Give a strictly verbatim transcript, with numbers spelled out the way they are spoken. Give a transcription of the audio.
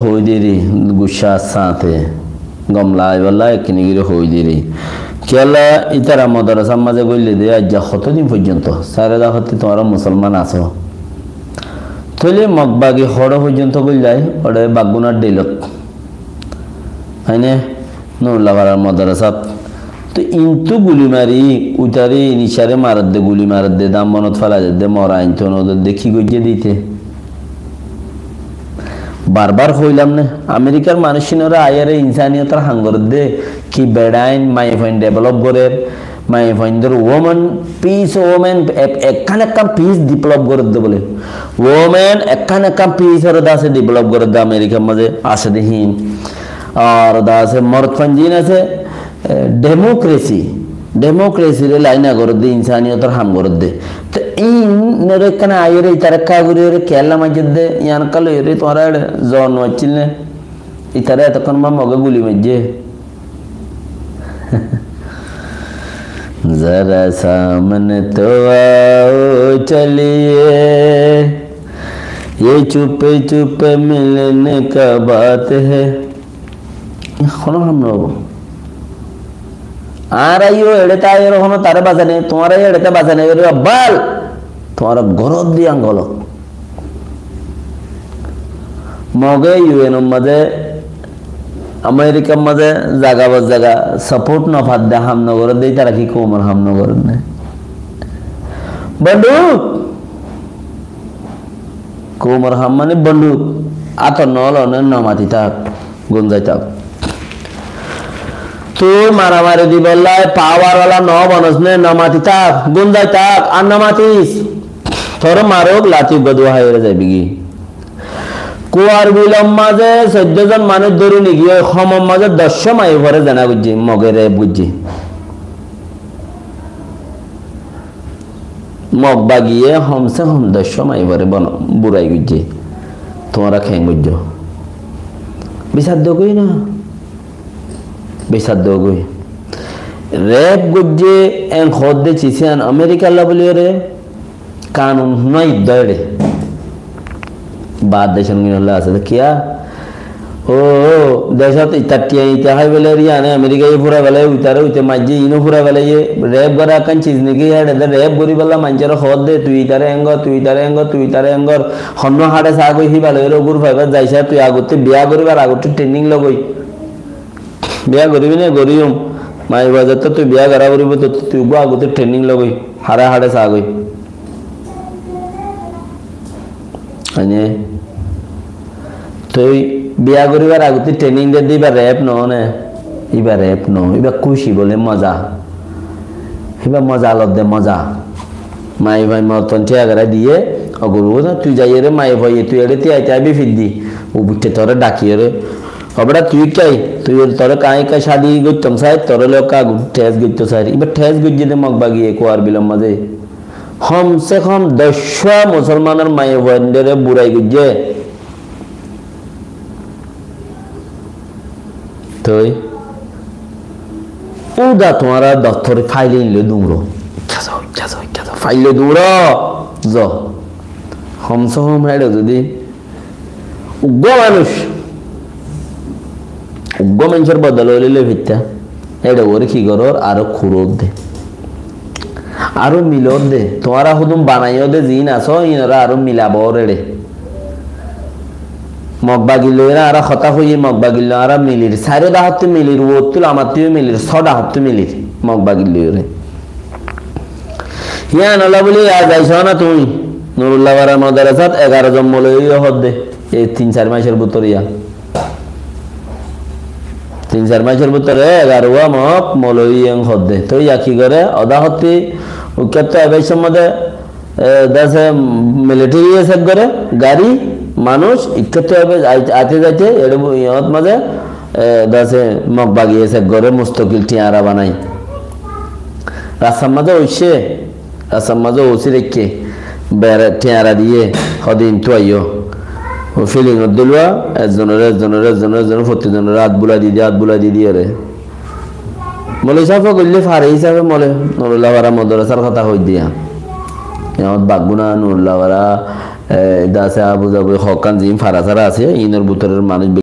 hoói diri, guccá sáñte gom laibálla ekkinigiri hoói diri. Kiyólla ítara modorasár mazé goille de aijja hotodin foijjonto? Sáre dahotti tuáñra musolman asó. Tóile Mog bagi hoçé foijjonto goillai, óre Baggunar dhilot. Aine Nurulla farar modorasát. Toi intu guli mari, uitare inisare maredde, guli maredde, dam bonot félai dedde, mora intu nodedde, ki goijje de ite? Barbar hoilam ne, Amerikar manúicinore aiyóre insaniyotor ham goredde, ki beçain, maiyafuain develop gorer, maiyafuaindor women, peace women, ek-, ekkán ekkán peace develop goredde bole. Women ekkán ekkán peace ore dase develop goredde Amerikar mazé asé de hín. Ar dase morotfuain zin asé, e, democracy, democracy re lain goredde, insaniyotor ham goredde. Te inore ekkán aiyóre itare ekká gori ore kiyólla maijjedde, iyan ekká loiyóre tuáñra eçe zon no accíl ne? Itare etokkán ma Moge guli maijje. ذرا سامنے تو آؤ چلیے، یہ چپے چپے ملنے کا بات ہے۔ Hono ham no óibo. Añára yó eçe táiyore hono tare basai nai, tuáñra yó eçe basai nai, ere bal, tuáñra gorot diyan golot. Moge U N or mazé, Amerikar mazé zaga bor zaga support no fadde ham no goredde, itara ki koumor ham no goredde? Bonduk! Koumor ham mani bonduk. Átot no lone, no mati tak, gum zai tak. Tui maramari dibolla power wala no bonos ne, no mati tak, gum zai tak, ar no matis. Tore maruk, lati uggwá dua háiyore zaibegi. Kuar bilor mazé soiddo zon manúic dóri nigiyói, homor mazé doccó maiyafuare zena goijje, Moge rape goijje. Mog bagiye homse hom doccó maiyafuare bono-, burai goijje. Tuáñra keén goijjo? Bisar dogoi na? Bisar dogoi. Rape goijje, en hoódde cisiyan Amerikalla buliyore, kanun nai dóre. Baár decór ngin olla asé de kiya? Ó, decót itar tiañ ite hái félaiye, iyane Amerikaye fúrai félaiye, uitare uite maijje, ino fúrai félaiye, rape gora ekkán cis niki, héçe de rape gori bolla maincóre hoódde, tui itare en gor, tui itare en gor, tui itare en gor, honno háçe sagoi, híba loiyóre ugur faibar zaisa, tui agotte biya goribar agotte training logoi. Biya goribi ne goriyum, maiyafua zatte tui biya gora foribo, to tui uggwá agotte training logoi, háçe háçe sagoi. Aine, tui biya goribar agotte training de de, iba rape no ne, iba rape no, iba kúci bole moza. Iba moza lodde moza. Maiyafua morotfuain tiya gora diye, oguru na tui zaiyore maiyafuaye tui ere tiya tiya bi fiddi, ubutte tore dakiyore. Obera tui kai, tui tore kai kai shadi goittam sai, tore loka agotte test goitto sai. Iba test goijje de Mog bagiye kuar bilor maze. Hom se hom doccwá musolmanor maiyafuaindore burai goijje. Toi, uda tuáñra doftori fail in loi duro. Ikka zo, ikka zo, ikka zo, fail loi duro. Zo. Hom se hom héçe zodi uggwá manúic, uggwá maincór bodol óile loi faitta. Éçe uore ki gorór? Aró kuródde. Aró milódde. Tuáñra hodún banaiyóde ziín asó, iínoré aró milabór éçe. Mog bagir loiyóre añára hotá hoiyé, Mog bagir loi añára milir. Sairó dahottú milir, uottú amattú yó milir, só dahottú milir. Mog bagir loiyóre. Yíanolla buli ya zaisó na tuñí. Nurulla Farar modarasát egaró zon moulovi yó hoódde. Ei tin sair maicor bútore yá. Tin sair maicor bútore egaró wá Mog moulovi yó hoódde. Toi yá ki goré? Odá hottí ukkáttu aibar somode, e, dase militari yó sek goré, gari, manúic, ikkáttu aibar ai-, aite zaite, eçé bu-, iyót maze, e, dase Mog bagi yó sek goré, mustokil thiañra banai. Rastar maze óice, Asam maze ósi raikké, bere thiañra diyé, hodin tu aiyó. Ó filing ot dulwa, ezzonoré, ezzonoré, ezzonoré, ezzonoré, fottí zonoré át bulai di diyé, át bulai di diyé re. Mole sáfe goille fare hísafe mole, Nurulla Fara modarasar hotá hoi diya. Iyót baggúna Nurulla Fara, e, de asé, abu zabu hokkán zin fara sara asé, inor bútore manúic